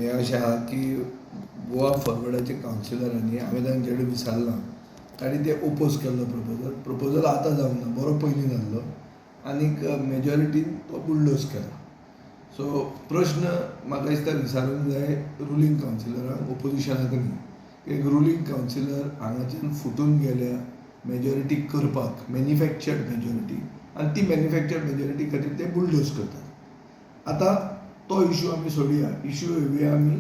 हें अशें आहा की गोवा फॉरवर्डाचे कावन्सिलरांनी, हांवें तांचे कडेन विचारलां, तांणी ते ओपोज केल्लो प्रपोजल. प्रपोजल आतां जावंक ना, बरो पयलीं जाल्लो आनीक मेजॉरिटीन तो बुलडोज केला. सो प्रश्न म्हाका दिसता विचारूंक जाय रुलींग कावन्सिलरांक, ओपोजिशनाक न्ही. एक रुलींग कावन्सिलर हांगाच्यान फुटून गेल्या मेजॉरिटी करपाक, मॅन्युफॅक्चर्ड मेजॉरिटी, आनी ती मॅन्युफॅक्चर्ड मेजॉरिटी खातीर ते बुलडोज करतात. आतां तो इशू आमी सोडया. इशू येवया आमी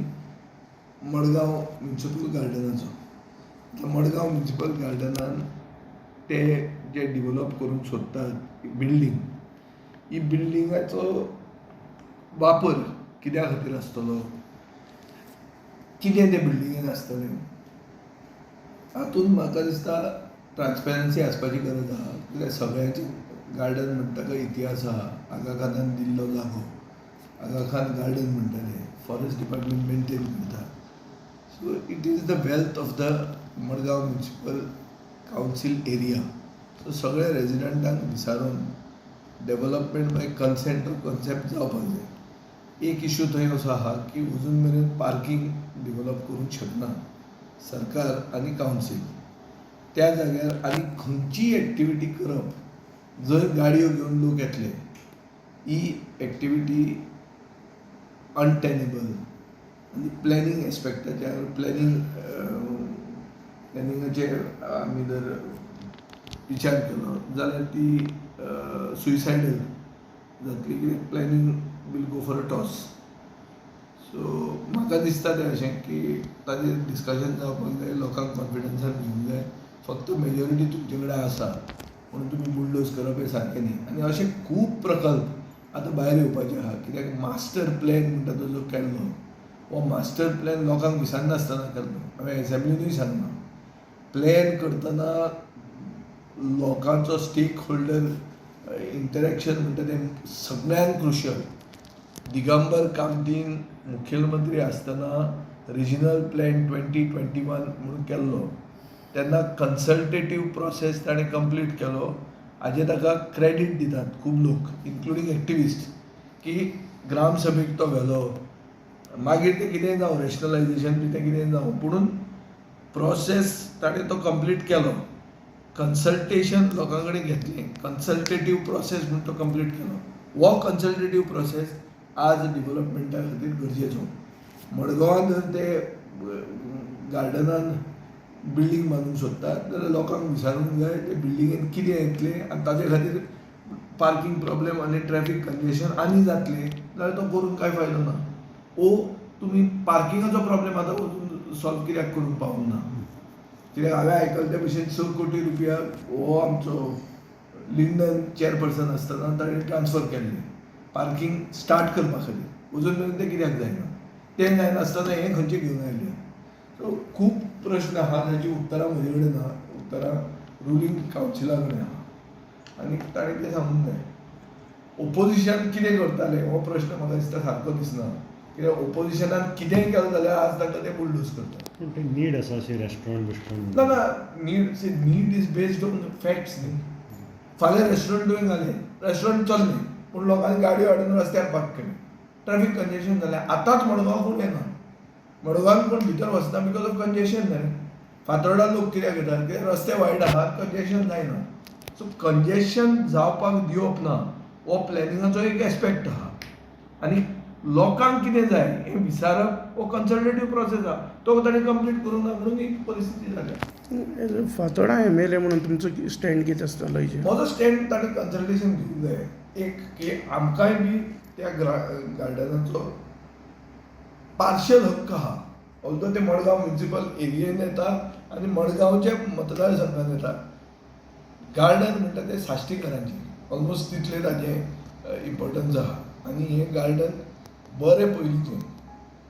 मडगांव म्युनिसिपल गार्डनाचो. आतां मडगांव म्युनिसिपल गार्डनान ते जे डिवलप करूंक सोदतात बिल्डींग, ही बिल्डिंगाचो वापर कित्या खातीर आसतलो, कितें ते बिल्डिंगेन आसतलें, हातूंत म्हाका दिसता ट्रान्सपेरन्सी आसपाची गरज आहा. कित्याक सगळ्यांचे गार्डन म्हणटा ताका इतिहास आहा. आगा खानान दिल्लो जागो, आगा खान गार्डन म्हणटाले, फॉरेस्ट डिपार्टमेंट मेंटेन करता. So it is the wealth of the Madgaon Municipal Council area. So सगळ्या रेजिडंटांक विचारून डेवलपमेंट बाय कन्सेंट हो कॉन्सेप्ट जावपाक जाय. एक इशू थंय असो आहा की अजून मेरेन पार्कींग डेवलप करूंक शकना सरकार आनी कावन्सील त्या जाग्यार. आनी खंयचीय एक्टिविटी करप जंय गाडयो घेवन लोक येतले, ही एक्टिविटी अनटेनेबल आनी प्लॅनिंग एस्पेक्टाचेर, प्लॅनिंगाचेर आमी जर विचार केलो जाल्यार ती सुयसायडल जातली, कित्याक planning will go for a toss. So म्हाका दिसता तें अशें की ताजेर डिस्कशन जावपाक जाय, लोकांक कॉन्फिडन्सान घेवंक जाय. फक्त मेजॉरिटी तुमचे कडेन आसा म्हणून तुमी बुलडोज करप हें सारकें न्ही. आनी अशे खूब प्रकल्प आतां भायर येवपाचे आहा, कित्याक मास्टर प्लॅन म्हणटा तो जो केल्लो, हो मास्टर प्लॅन लोकांक विचारनासतना केल्लो. हांवें एसेंब्लिनूय सांगलां, प्लॅन करतना लोकांचो स्टेक होल्डर इंटरेक्शन म्हणटा तें सगळ्यांत क्रुशल. दिगंबर कामतीन मुखेलमंत्री आसतना रिजनल प्लॅन 2021 म्हणून केल्लो, तेन्ना कन्सल्टेटीव प्रोसेस ताणें कंप्लीट केलो. हाजें ताका क्रेडीट दितात खूब लोक, इन्क्लुडींग एक्टिविस्ट, की ग्रामसभेक तो व्हेलो. मागीर तें कितेंय जावं, रॅशनलायझेशन बी तें कितेंय जावं, पुणून प्रोसेस ताणें तो कंप्लीट केलो. कन्सल्टेशन लोकां कडेन घेतलें, कन्सल्टेटीव प्रोसेस म्हूण तो कंप्लीट केलो. हो कन्सल्टेटीव प्रोसेस आज डिवलपमेंटा खातीर गरजेचो. मडगांवां जर ते गार्डनान बिल्डींग बांदूंक सोदतात जाल्यार लोकांक विचारूंक जाय ते बिल्डिंगेन कितें येतलें आनी ताजे खातीर पार्कींग प्रॉब्लेम आनी ट्रॅफीक कंजेशन आनी जातलें जाल्यार तो करून कांय फायदो ना. ओ तुमी पार्किंगाचो प्रॉब्लेम आतां वचून सॉल्व कित्याक करूंक पावूंक ना? कित्याक हांवें आयकलें ते भशेन 6 कोटी रुपया हो आमचो लिंडन चेअरपर्सन आसतना ताणें ट्रान्सफर केल्ले पार्कींग स्टार्ट करपा खातीर. अजून मेरेन तें कित्याक जायना? तें जायनासतना हें खंयचें घेवन आयलें? सो खूब प्रश्न आहा ताची उत्तरां म्हजे कडेन ना. उत्तरां रुलींग कावन्सिला कडेन आहा आनी ताणें तें सांगूंक जाय. ओपोजिशन कितें करतालें हो प्रश्न म्हाका दिसता सारको दिसना, कित्याक ओपोजिशनान कितेंय केलें जाल्यार आज तांकां ते बुलडोज करतात. पूण ते नीड आसा अशी रेस्टॉरंट बिस्टॉरंट? ना ना, need, see, need is based on facts न्ही. फाल्यां रेस्टॉरंट तुवें घालें, रेस्टॉरंट चल्लें, पूण लोकांनी गाडयो हाडून रस्त्यार पार्क केले, ट्रॅफीक कंजेशन जालें. आतांच मडगांव कोण येना, मडगांवान कोण भितर वचना because of congestion जालें. फातोर्डा लोक कित्याक येतात? कित्याक रस्ते वायट आहात, कंजेशन जायना. सो कंजेशन जावपाक दिवप ना हो प्लॅनिंगाचो एक एस्पेक्ट आहा. आनी लोकांक कितें जाय हें विचारप हो कन्सल्टेटीव प्रोसेस आहा, तो ताणें कंप्लीट करूंक ना म्हणून ही परिस्थिती जाल्या. एज अ फातोर्डा एमएलए म्हणून तुमचो स्टँड कितें आसतलो हेजेर? म्हजो स्टँड, ताणें कन्सल्टेशन घेवंक जाय एक की आमकांय बी त्या गार्डनाचो पार्शल हक्क आहा. ऑल्दो ते मडगांव म्युनिसिपल एरियेन येता आनी मडगांवच्या मतदारसंघान येता, गार्डन म्हणटा तें साश्टीकारांचें, ऑलमोस्ट तितलें ताजें इम्पोर्टन्स आहा. आनी हें गार्डन बरें पयलींचें.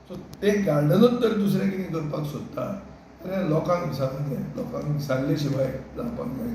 सो तें गार्डनूच जर दुसरें कितें करपाक सोदता जाल्यार लोकांक विचारूंक जाय. लोकांक विचारले शिवाय जावपाक जायना.